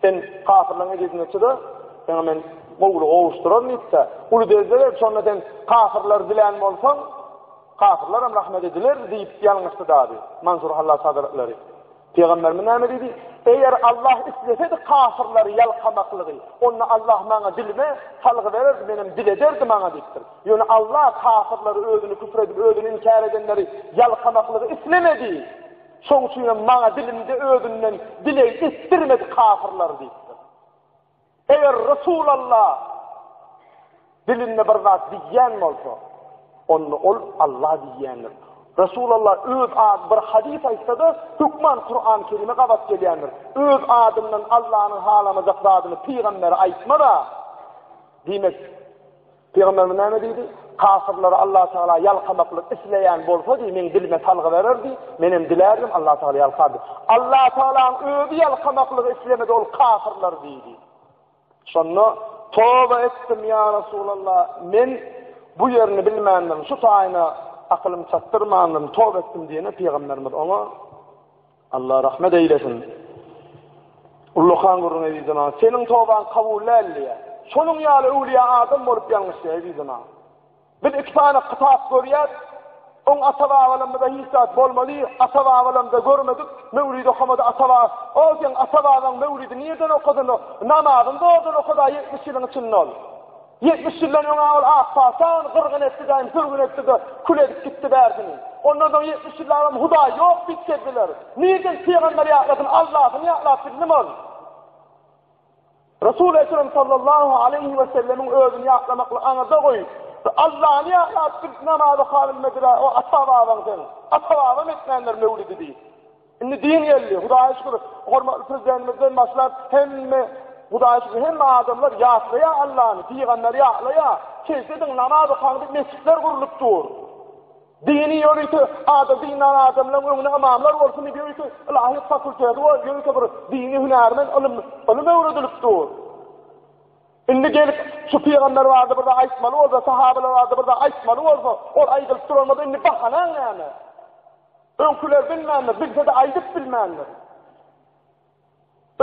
Sen kafirleriň ejesine çyda, saňa men gowulygy gowuşdyraryn diýipdi. Uly derje berip, şonda sen kafirleri dilän bolsaň, kafirler hem rahmet ediler diýip ýalňyşdy dady. Mansur Hallaç hazratlary. Pygamberimiz näme diýdi? Eger Allah islesedi kafirleri ýalkamaklygy, onda Allah maňa dilime salgy bererdi, menem dilederdim aňa diýipdir. Ýöne Allah kafirleri özüni küfür edip, özüni inkär edenleri ýalkamaklygy islemedi. Şoň üçinem maňa dilimde özünden dileg etdirmedi kafirleri diýipdir. Eger Resulallah dilinde bir zat diýýän bolsa, onda ol Allah diýýändir. Resulallah öz ady bir hadys aýtsa-da, hökman Kur'an Kerime gabat gelýändir. Öz adyndan Allanyň halamajak zadyny pygambere aýtmaz-a. Diýmek, Pygamberimiz näme diýdi? Kafyrlary Allah Tagala ýalkamaklyk isleýän bolsady, meň dilime salgy bererdi, menem dilärdim, Allah Tagala ýalkardy. Allah Tagalaň özi ýalkamaklygy islemedi ol kafyrlary diýdi. Şonda toba etdim ýa Resulallah, men bu ýerini bilmändim, şu taýyna akylym çatdyrmandym, toba etdim diýende pygamberimiz oňa Allah rahmet eýlesin. Ullakan gürrüň eziz jemagat. Seniň tobaň kabul däl diýýär. Şonuň ýaly öwlüýä adam bolup ýalňyşýar eziz jemagat. Biz iki sany kitap görýäs. Oň ata-babalarymyzda hiç zat bolmady, ata-babalarymyzda görmedik, möwlid okamady ata-baba. O seň ata-babaň möwlidi nirden okasyn o? Namazyny zordan okada 70 ýylyň içinde ol. 70 ýyldan öňä ol ak pata ony gyrgyn etdi daýym sürgün etdi-de kül edip gitdi bärsini. Ondan soň 70 ýyllabam Hudaý ýok diýip gezdiler. Nirden pygamber ýatlasyn, Allasyny ýatlap bildimi ol? Resul Ekrem sallallahu aleýhi we sellemiň özüni ýatlamaklygy aňyrda goýup, Allany ýatlap bilip namaz okabilmediler, o ata-babaň seň. Ata-babam etmändir möwlidi diýip. Indi din geldi. Hudaýa şükür, hormatly Prezidentimizden başlap hemme Hudaýa şükür hemme adamlar ýatlaýar Allany, pygamberi ýatlaýar. Sežde ediň, namaz okaň diýip mesjitler gurlup dur. Dini ýörite ada dindan adamlaryň öňüne ymamlar bolsun diýip ýörite ylahyýet fakulteti bor, ýörite bir dini hünärmen ylym ylym öwredilip dur. Indi gelip şu pygamber barada bir zat aýtmaly bolsa, sahabalar barada bir zat aýtmaly bolsa, ol aýdylyp duran bolsa indi bahanaň näme? Öňküler bilmändir, bilse-de aýdyp bilmändir.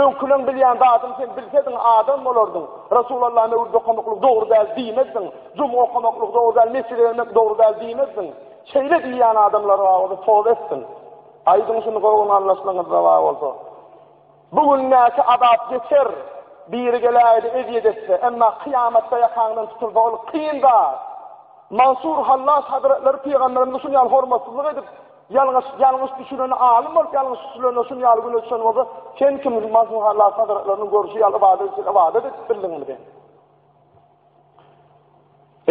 Öňküleň bilýän zadyny sen bilsediň, adam bolardyň. Resulallah mewlid okamaklyk dogry däl diýmezdiň. Juma okamaklyk dogry däl, mesjide gelmek dogry däl diýmezdiň. Şeýle diýýän adamlar bar bolsa toba etsin. Aýdyň şuny gowy anlaşylygyňyzda bar bolsa. Bu gündäki azap geçer, biri geläýdi ezýet etse, emma kyýamatda ýakaňdan tutulsa ol kyn zat. Mansur Hallaç hazretleri pygamberimize şun ýaly hormatsyzlyk edip, ýalňyş ýalňyş düşüneni alym bolup ýalňyş düşünende şun ýaly güne düşen bolsa, sen kim Mansur Hallaç hazretleriniň görşi ýaly ybadat etjek ybadat edip bildiňmi sen?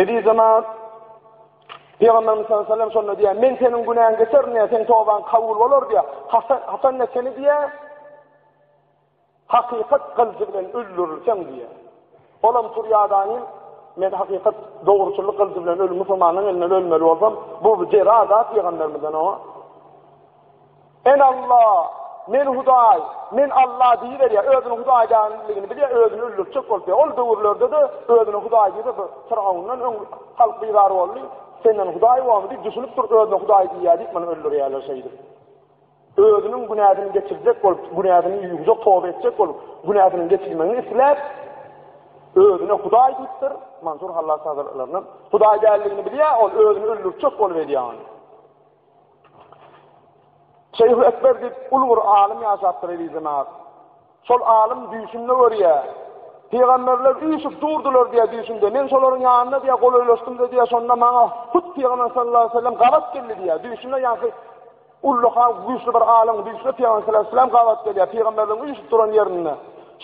Eziz jemaat, Pygamberimiz sallallahu aleyhi ve sellem şonda diýýär, men seniň günäňi geçerin diýýär, seň tobaň kabul bolar diýýär. Hasan Hasan seni diýýär, hakykat gylyjy bilen öldürilseň diýýär. Olam turýadanyň men hakykat dogruçyllyk gylyjy bilen ölüm musulmanyň elinden ölmeli bolsam, bu jeza da pygamberimizden oňa. En Allah, men Hudaý, men Allah diýiberýär. Özüniň Hudaýdanlygyny bilýär, özüni öldürtjek bolup ýör. Ol döwürlerde-de özüne Hudaý diýse, Firawundan öň halk bizar boldy. Senden Hudaý bormy diýip düşünip dur, özüne Hudaý diýýär diýip muny öldürýärler şeýdip. Özüniň günäsini geçirjek bolup, günäsini ýuwjak, toba etjek bolup, günäsiniň geçilmegini isläp, özüne Hudaý diýipdir. Mansur Hallaç hazretleriniň Hudaý däldigini bilýär, ol özüni öldürtjek bolup edýär ony. Şeýh Ekber diýip uly bir alym ýaşapdyr eziz jemagat. Şol alym düýşünde görýär. Pygamberler üýşüp durdular diýýär düýşünde. Men şolaryň ýanynda diýýär golaýlaşdym-da diýýär, şonda maňa hut Pygamber sallallahu aleyhi ve sellem gabat geldi diýýär. Düýşünde ýaňky. Ullakan güýçli bir alymyň düýşünde Pygamber sallallahu aleyhi ve sellem gabat gelýär. Pygamberleriň üýşüp duran ýerinde.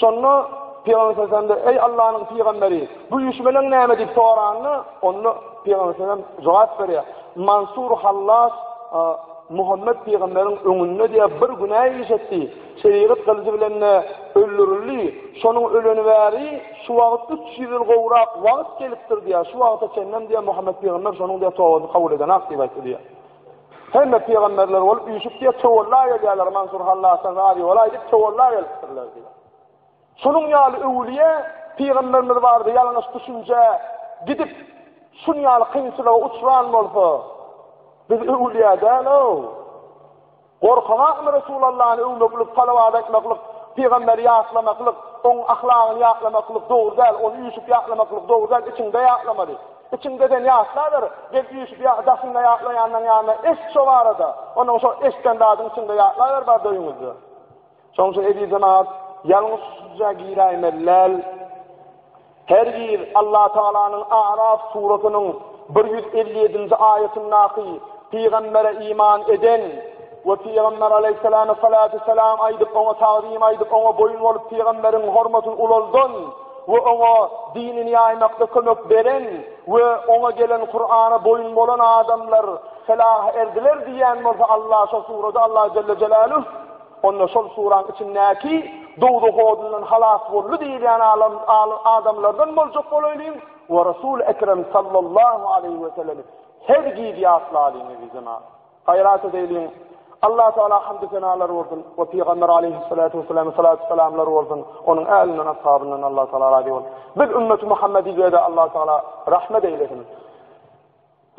Şonda Pygamber sallallahu aleyhi ve sellem Eý Allanyň pygamberi, bu üýşmeleň näme diýip soranda, onda Pygamber sallallahu aleyhi ve sellem jogap berýär. Mansur Hallas Muhammet pygamberiň öňünde diýär bir günä iş etdi. Şerigat gylyjy bilen-de öldürildi. Şonuň öleni bäri şu wagt 300 ýyl gowrak wagt gelipdir diýär. Şu wagta çenlem diýär Muhammet pygamber şonuň diýär tobasyny kabul edenak diýip aýtdy diýär. Hemme pygamberler bolup üýşüp diýär, töwella gelýärler, Mansur Hallasdan razy bolaý diýip töwella gelipdirler diýär. Şunuň ýaly öwlüýä pygamberimiz barada ýalňyş düşünjä gidip, şun ýaly kynçylyga uçran bolsa, biz öwlüýä däl-ow. Gorkaňakmy Resulallany öwmeklik, salawat aýtmaklyk, pygamberi ýatlamaklyk, oň ahlagyny ýatlamaklyk dogry däl, ony üýşüp ýatlamaklyk dogry däl, içiňde ýatlamaly. Içiňde sen ýatlaber, gel üýşüp ýa daşyňda ýatlaýanlaň ýanynda eşit şo barada. Onnoň şo eşiden zadyň içiňde ýatlaber barda öýüňizde. Şonuň üçin eziz jemagat, ýalňyş düşünjä giräýmeli däl. Hergiz Allatagalanyň A'raf surasynyň 157-nji aýatyndaky pygambere iman eden we pygamber aleýhissalama salatu salam aýdyp, oňa tagzym aýdyp, oňa boýun bolup pygamberiň hormatyny ulaldan we oňa dinini ýaýmakda kömek beren we oňa gelen Kur'ana boýun bolan adamlar felaha erdiler diýýän bolsa Allah şo surada Allah jelle jelaluh Onda şol suraň içindäki dowzah odundan halas boldy diýilýän adamlardan boljak bolaýlyň we Resul Ekrem sallallahu aleýhi we sellemi hergiz ýatlalyň eziz jemagat. Gaýrat edeýliň. Allah Teala hamdy senalar bolsun we Pygamber aleýhissalatu wesselam salatu selamlar bolsun. Onuň älinden, ashabyndan Allah Teala razy bolsun. Biz ümmeti Muhammediýede Allah Teala rahmet eýlesin.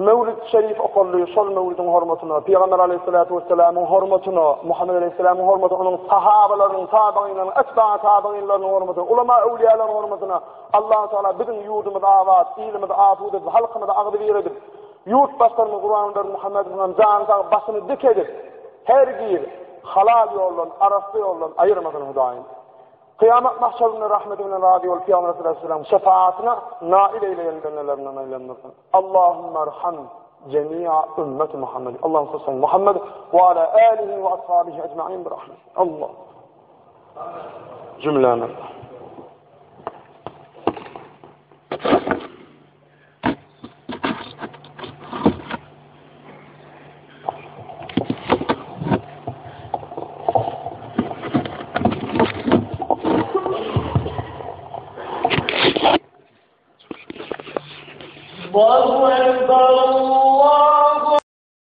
Mewlid şerif okaldy, şol mewlidiň hormatyna, Pygamber aleýhissalatu wessalamyň hormatyna, Muhammet aleýhissalamyň hormatyna, onuň sahabalarynyň, tabiginleriň, etba tabiginleriniň hormatyna, ulama öwliýalaryň hormatyna Allahu Teala biziň ýurdumyzy abat, ilimizi asuda edip, halkymyzy agzybir edip, ýurt başlarymyz Gurbanguly Berdimuhamedowyň hem jany sag, başyny dik edip, hergiz halal ýoldan, arassa ýoldan aýyrmasyn Hudaýym. Kyýamat mahşerinde rahmeti bilen razy bolup Pygamber sallallahu aleyhi ve sellem şefaatine nail eýleýän bendelerinden aýlandyrsyn. Allahumma arham jemi'a ümmeti Muhammed. Allahumma salli Muhammed ve ala alihi ve ashabihi ecmaîn bi rahmet. Allah. Cümlemiz. Allahu Ekber.